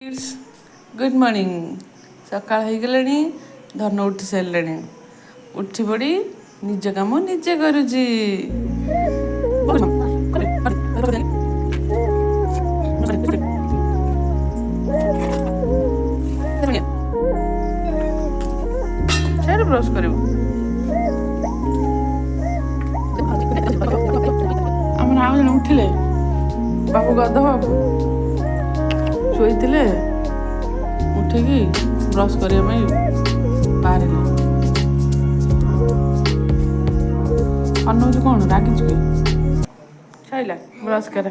Good morning. ସକାଳ ହେଇଗଲାଣି, ଧନ ଉଠି ସାରିଲାଣି। ଉଠି ପଡ଼ି ନିଜ କାମ ନିଜେ କରୁଛି। ଛାଡ଼, ବ୍ରଶ କରିବୁ। ଆମର ଆଉ ଜଣେ ଉଠିଲେ, ବାବୁ, ଗଧ ବାବୁ ଶୋଇଥିଲେ, ଉଠିକି ବ୍ରଶ କରିବା ପାଇଁ ବାହାରିଲେ। ଅନଉଛୁ କ'ଣ, ରାଗିଛୁ କି? ସଇଲା, ବ୍ରଶ କର।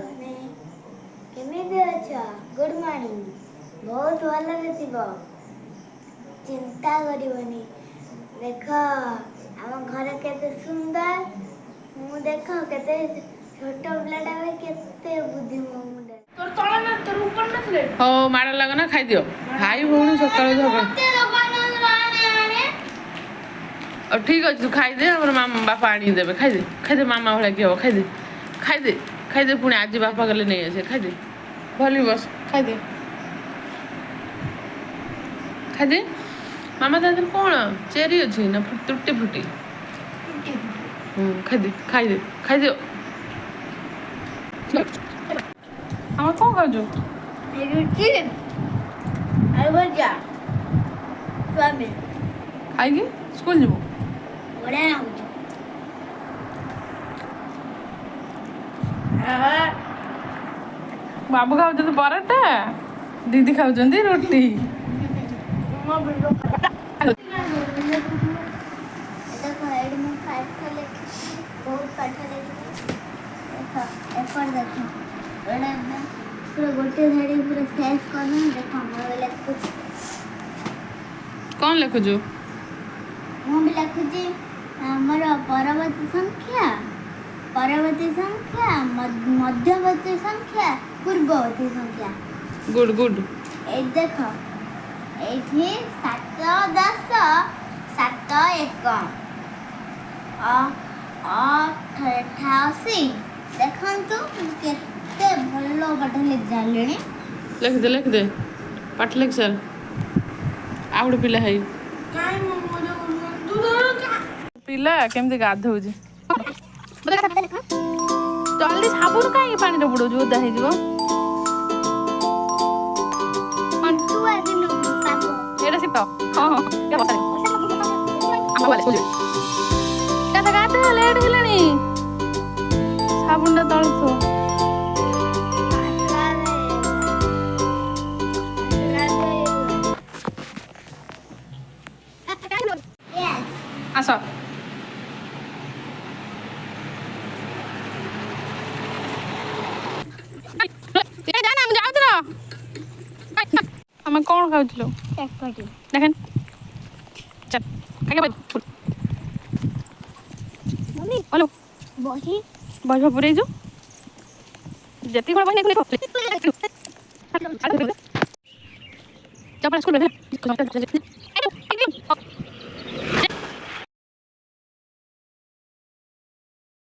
କେମିତି ଅଛ? Good morning. ବହୁତ ଭଲରେ ଥିବ, ଚିନ୍ତା କରିବନି। ଦେଖ, ଆମ ଘର କେତେ ସୁନ୍ଦର। ମୁଁ ଦେଖ, କେତେ ଛୋଟ ପିଲାଟା ବି କେତେ ବୁଦ୍ଧି ମୋ ମୁଣ୍ଡରେ। ହଉ, ମାଡ଼ ଲାଗନା, ଖାଇଦିଅ। ଭାଇ ଭଉଣୀ ସକାଳୁ ଝଗଡ଼ା। ଆଉ ଠିକ ଅଛି, ତୁ ଖାଇଦେ। ଆମର ମାମା ବାପା ଆଣିକି ଦେବେ। ଖାଇଦେ, ଖାଇଦେ। ମାମା ଭଳିଆ କିଏ ହବ? ଖାଇଦେ, ଖାଇଦେ, ଖାଇଦେ। ପୁଣି ଆଜି ବାପା ଗଲେ ନେଇ ଆସିବେ। ଖାଇଦେ, ଭଲ ବସ, ଖାଇଦେ, ଖାଇଦେ। ମାମା, ତା ଦେହରେ କ'ଣ ଚେରି ଅଛି ନା ଟୁଟି ଫୁଟି? ହୁଁ, ଖାଇଦେ, ଖାଇଦେ, ଖାଇଦିଅ। ଆମେ କ'ଣ ଖାଉଛୁ? ରୁଟି, ଆଳୁ ଭଜା, ସୋୟାବିନ୍। ଖାଇକି ସ୍କୁଲ ଯିବୁ। ବଢ଼ିଆ ଲାଗୁଛି। ବାବୁ ଖାଉଛନ୍ତି ପରଟା, ଦିଦି ଖାଉଛନ୍ତି ରୁଟି। ଦେଖ, ଏଇଠି ମୁଁ ପାଠ ଲେଖିଛି, ବହୁତ ପାଠ ଲେଖିଛି। ଦେଖ, ଏପଟ ଦେଖ, ଏଇଟା ଏବେ ପୁରା ଗୋଟେ ଧାଡ଼ି ପୁରା ଶେଷ କରିଦେବି। ଦେଖ, ମୁଁ ଏବେ ଲେଖୁଛି। କ'ଣ ଲେଖୁଛୁ? ମୁଁ ବି ଲେଖୁଛି ଆମର ପରବର୍ତ୍ତୀ ସଂଖ୍ୟା, ପରବର୍ତ୍ତୀ ସଂଖ୍ୟା, ମଧ୍ୟବର୍ତ୍ତୀ ସଂଖ୍ୟା, ପୂର୍ବବର୍ତ୍ତୀ ସଂଖ୍ୟା। Good, good. ଏଇ ଦେଖ, ଏଇଠି 7 10 7 1 88। ଦେଖନ୍ତୁ, ମୁଁ କେତେ ଭଲ ପାଠ ଲେଖି ସାରିଲିଣି। ଲେଖିଦେ, ଲେଖିଦେ, ପାଠ ଲେଖି ସାର୍। ଆଉ ଗୋଟେ ପିଲା ହେଇ ପିଲା କେମିତି ଗାଧଉଛି। ଜଲ୍ଦି, ସାବୁନ କାହିଁକି ପାଣିରେ ବୁଡଉଛୁ? ଓଦା ହେଇଯିବ। ତୁ ଆଜି ପାପ। ଏଇଟା ଶୀତ। ହଁ, ଏଇଟା ବର୍ଷା। ଗାଧା, ଗାଧା, ଲେଟ୍ ହେଲାଣି। ସାବୁନଟା ତଳେ ଥୋ। Yes. ଆସ। ଜାନା, ମୁଁ ଯାଉଛି ର। ଆମେ କ'ଣ ଖାଉଥିଲୁ? ଚଟପଟି। ଦେଖେନ୍, ଚାଲ, ଖାଇକି। ମମି। ହ୍ୟାଲୋ। ବହି। ବହି ପୁରେଇଛୁ ଯେତିକି ବହି ନେଇକୁ। ଚାଲ, ସ୍କୁଲ।